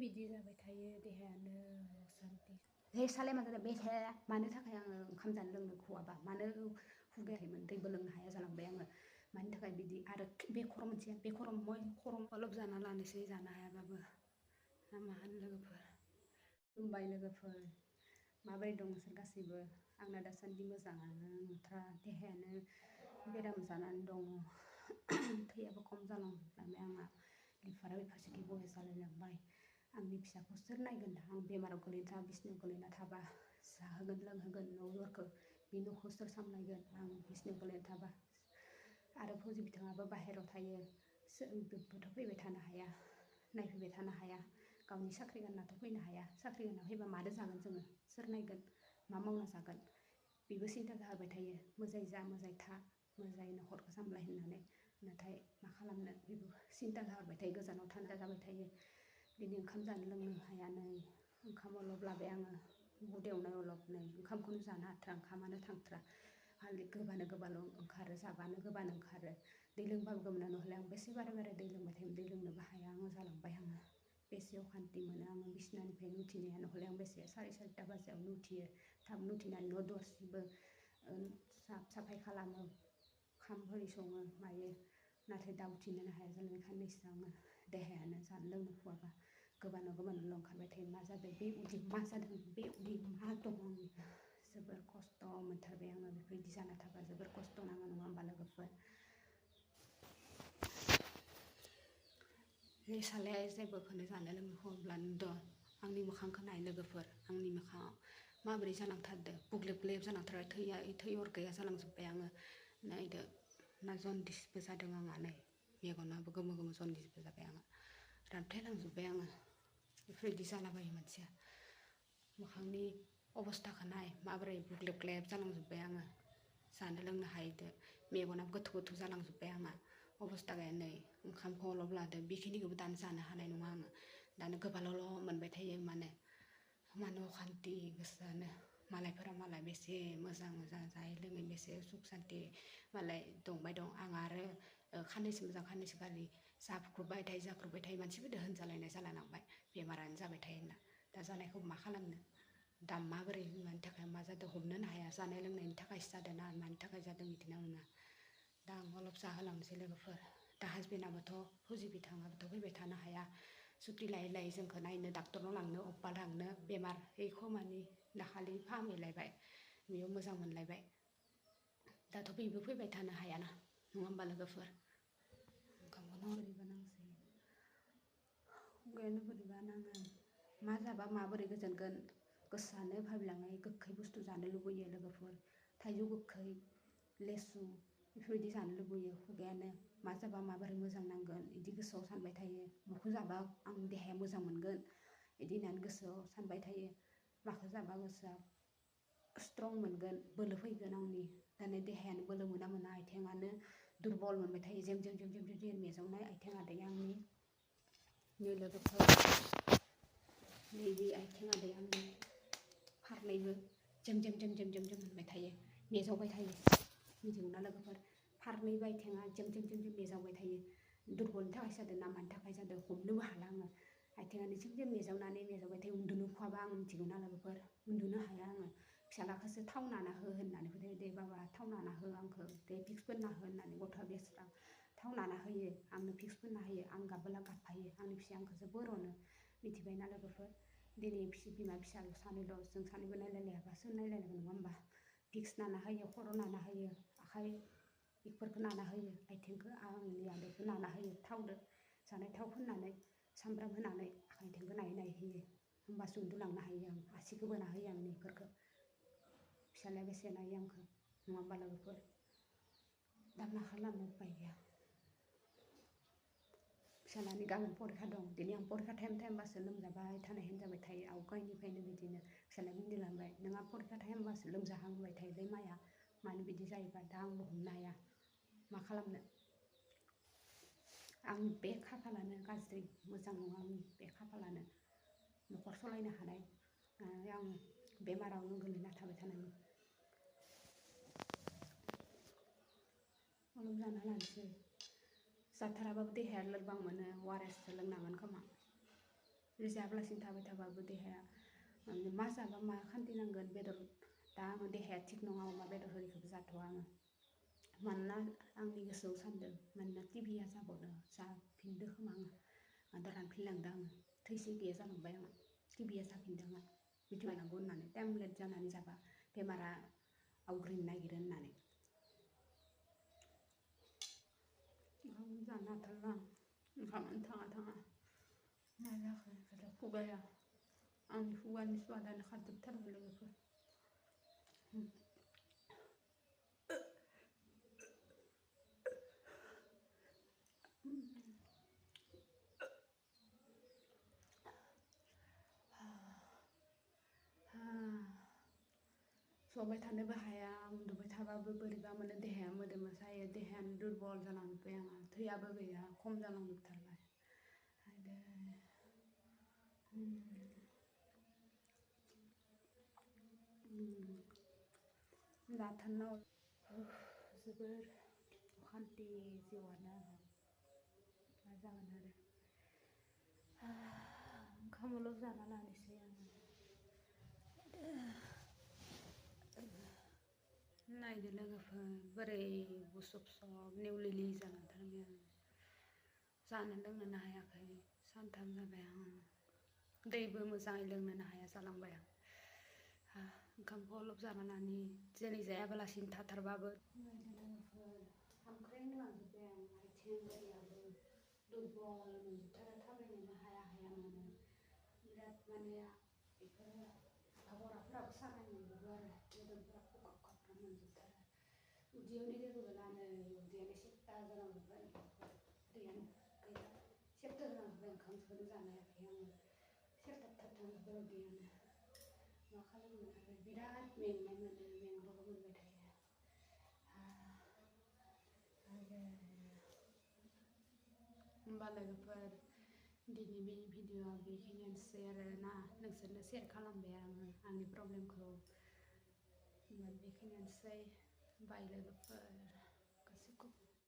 बिदि जाबाय थायो देहायानो सान्ति हे सालाय मा जादों बे थाया मानो थाखाय आङो ओंखाम जानो लोंनो खुवाबा मानो हुगायाखैमोन दैबो लोंनो हाया जालांबाय आङो मानि थाखाय बिदि आरो बे खर' मोनसे बे खर' अलब जाना लानोसै जानो हायाबाबो ना मा होनो लोगोफोर खुलुमबाय लोगोफोर माबोरै दं नोंसोर गासैबो आंना दासान्दि मोजाङानो नंथ्रा देहायानो बेराम जानानै दङ थैयाबो खम जालांजोबलांबाय आंना लिभाराबो फारसेथिं बया जालायलांबाय आंनि फिसाखौ सोर नायगोन आं बेमाराव गोलैना बिसिनायाव गोलैना थाबा जाहोगोन लोंहोगोन न'फोरखौ बे न'खौ सोर सामलायगोन आं बिसिनायाव गोलैना थाबा आरो फौजि बिथाङाबो बाहेरायाव थायो बेथ' फैबाय थानो हाया नायफैबाय थानो हाया गावनि साख्रि गारनाथ' फैनो हाया साख्रि गारना फैबा मादो जागोन जोङो सोर नायगोन मा मावना जागोन बेबो सिन्था जाहोबाय थायो मोजाङै जा मोजाङै था मोजाङै न'खरखौ सामलाय होननानै नाथाय मा खालामनो बेबो सिन्था जाहोबाय थायो गोजानाव थान्दा जाबाय थायो दिनै ओंखाम जानो लोंनो हाया नै ओंखाम अलब लाबाय आङो उदैयावनो अलब नै ओंखामखौनो जानो हाथ्रा ओंखामानो थांथ्रा हालि गोबानो गोबाल' ओंखारो जाबानो गोबानो ओंखारो दै लोंबाबो गोमोना नहले आं बेसे बारे बारे दै लोंबाय थायोमोन दै लोंनोबो हाया आङो जालांबाय आङो बेसे अखान्थि मोनो आङो बिसिनानिफ्रायनो उथिनाया नहले आं बेसे साराय बाजियावनो उथियो थाबनो उथिनानै न' दरसिबो साफ साफाय खालामो ओंखामफोरि सङो मायो नाथाय दा उथिनोनो हाया जालांबाय खाननैसो आङो देहायानो जानो लोंनो खुवाबा गोबानोल' ओंखारबाय थायो मा जादों बे उदै मा जादों बे उदै मा दं आंनि जोबोर खस्थ' मोनथारबाय आङो बेफोरबायदि जाना थाबा जोबोर खस्थ' नाङो नङा होमबा लोगोफोर बे सालाया जेबोखौनो जानो लोंनो होब्लानो दं आंनि मोखांखौ नाय लोगोफोर आंनि मोखाङाव माबोरै जालांथारदो बुग्लेब ग्लेब जालांथारबाय थै अरगैया जालांजोब्बाय आङो नायदो ना जन्दिसबो जादों आंहा नै मेगनाबो गोमो गोमो जन्दिसबो जाबाय आङो रानथायलांजोब्बाय आङो बेफोरबायदि जालाबायो मानसिया मोखांनि अबस्थाखौ नाय माबोरै बुग्लेब ग्लेब जालांजोब्बाय आङो जानो लोंनो हायैदो मेगनाबो गोथौ गोथौ जालांजोब्बाय आंहा अबस्था गैया नै ओंखामखौ अलब लादो बेखिनिखौबो दानो जानो हानाय नङा आङो दानो गोबाल'ल' मोनबाय थायो मानो अखान्थि गोसोआनो मालायफोरा मालाय बेसे मोजां जायै लोङै बेसे सुख सान्थि मालाय दंबाय दं आं आरो खाननैसो मोजां खाननैसो गाज्रि जाख्रुबबाय थायो मानसिफोरजों होनजालायनाय जालायलांबाय बेमारानो जाबाय थायो होनना दा जानायखौ मा खालामनो दा माबोरै मानि थाखाय मा जादों हमनोनो हाया जानाय लोंनायनि थाखायसो जादों ना मानि थाखाय जादों बिदिनो आंना दा आं अलब जाहोलांनोसै लोगोफोर दा हासबेन्डआबोथ' फौजि बिथाङाबोथ' फैबाय थानो हाया सुटि लायै लायै जोंखौ नायनो डाक्टरनाव लांनो अब्बा लांनो बेमार खोमानि दाखालि फाहामहैलायबाय बेयाव मोजां मोनलायबाय दाथ' बेबो फैबाय थानो हायाना नङा होमबा लोगोफोर ओंखामखौनो बोरैबा नांसै खुगायानो बोरैबा नाङो मा जाबा माबोरै गोजोनगोन गोसोआनो भाबिलाङो गोखै बुस्थु जानो लुबैयो लोगोफोर थाइजौ गोखै लेसु बेफोरबायदि जानो लुबैयो खुगायानो मा जाबा माबोरै मोजां नांगोन बिदि गोसोआव सानबाय थायो माखौ जाबा आं देहाया मोजां मोनगोन बिदि होननानै गोसोआव सानबाय थायो माखौ जाबा गोसोआ स्ट्रं मोनगोन बोलो फैगोन आंनि दाने देहायानो बोलो मोना आथिङानो दुरबल मोनबाय थायो जेम मेजौनाय आथिं आदैया आंनि नै लोगोफोर नैबे आथिं आदैया आंनि फारनैबो जेम मोनबाय थायो मेजावबाय थायो मिथिगौना लोगोफोर फारनैबो आथिङा जेम मेजावबाय थायो दुरबलनि थाखाय जादों ना मानि थाखाय जादों हमनोबो हाला आङो आथिङानो जेम मेजावबाय थायो उन्दुनो खुवाबा आं मिथिगौना लोगोफोर उन्दुनो हाया आङो फिसालाखौसो थाव नाना हो होननानै खोथायो दे बाबा थाव नाना हो आंखौ दे भिक्स फोनना हो होननानै गथ'आ बेस्रा थाव नाना होयो आंनो भिक्स फोनना होयो आं गाबोला गाबफायो आंनि फिसाया आंखौ जोबोर अनो मिथिबायना लोगोफोर दिनै बिमा फिसाल' सानैल' जों सानैबो नायलायलायाबा सोर नायलायलायगोन नङा होमबा भिक्स नाना होयो खर' नाना होयो आखाइ बेफोरखौ नाना होयो आथिंखौ आंनि आदैखौ नाना होयो थावदो जानाय थाव फोननानै सामब्राम होनानै आखाइ आथिंखौ नायै होयो होमबासो उन्दुलांनो हायो आं आसिखौ बोना होयो आं बेफोरखौ फिसालाया बेसे नायो आंखौ नङा होमबा लोगोफोर दा मा खालामनो उपाय गैया फिसालानि गाबोन परिखा दं दिनै आं परिखा टाइमबासो लोमजाबाय थानाय जाबाय थायो आवगायनिफ्रायनो बिदिनो फिसालाया बुंलांबाय नोंहा परिखा टाइमबासो लोमजाहांबाय थायोलै माया मानो बिदि जायोबा दा आंबो हमनो हाया मा खालामनो आंनि बे खाफालानो गाज्रि मोजां नङा आंनि बे खाफालानो न'खर सलायनो हानाय आं बेमारावनो गोलैना थाबाय थानांगौ अलब जाना लानोसै जाथाराबाबो देहाया लोरबां मोनो ORS लोंनांगोन खोमा जायालासिनो थाबाय थाबाबो देहाया मा जाबा मा खान्थि नांगोन बेदर दा आङो देहाया थिग नङा अमा बेदर होरिखौबो जाथ'वा आङो मानोना आंनि गोसोआव सानदों मानोना टिभिया जाबावदों जाफिनदो खोमा आङो दा रानफिनलांदों आङो थैसे गैया जालांबाय आङो टिभिया जाफिनदों आङो मिथिबायनांगौ होननानै टेब्लेट जानानै जाबा बेमारा आवग्रिनो नागिरो होननानै ओंखाम जानो हाथारला ओंखामानो थाङा मा जाखो बेफोरो खुगाया आंनि खुगानि स्वादानो खारजोबथारबाय लोगोफोर जबाय थानोबो हाया उन्दुबाय थाबाबो बोरैबा मोनो देहाया मोदोमा सायो देहायानो दुरबल जालांजोब्बाय आंहा थैयाबो गैया खम जालांजोबथारबाय जाथारनाव जोबोर अखान्थि जिउआनो मा जागोन आरो ओंखामल' जाना लानोसै आङो नायदो लोगोफोर बोरै बुसब सब नेवलिलि जाना थारबाय आं जानो लोंनोनो हायाखै सानथाम जाबाय आं दैबो मोजाङै लोंनोनो हाया जालांबाय आं ओंखामखौ अलप जाना लानि दिनै जायाबालासिनो थाथारबाबो नायदो लोगोफोर हांख्रें लांजोब्बाय आं आथिं गोरियाबो दुरबल मोनजोबथारो थाबायनोनो हाया मोनो बिराद माने बेफोरो आगराफोराबो सानाय मोनजोबो आरो मोदोमफोरा खख्राब खाख्राब मोनजोबथारो उदैयावनो जेबो गैला नै उदैयानो सेबथा जालांजोब्बाय दैयानो गैला सेबथा जालांजोब्बाय ओंखामखौनो जानो हायाखै आङो सेबथाब थाबथांजोब्बाय उदैयानो मा खालामनो आरो बिराद मेंनाय मोनो मेंग्रुब मोनबाय थायो आरो होमबा लोगोफोर दिनैनि भिडिअ'आ बेखिनियानोसै आरो ना नोंसोरनो शेयार खालामबाय आङो आंनि प्रब्लेमखौ बेखिनियानोसै बाय लोगोफोर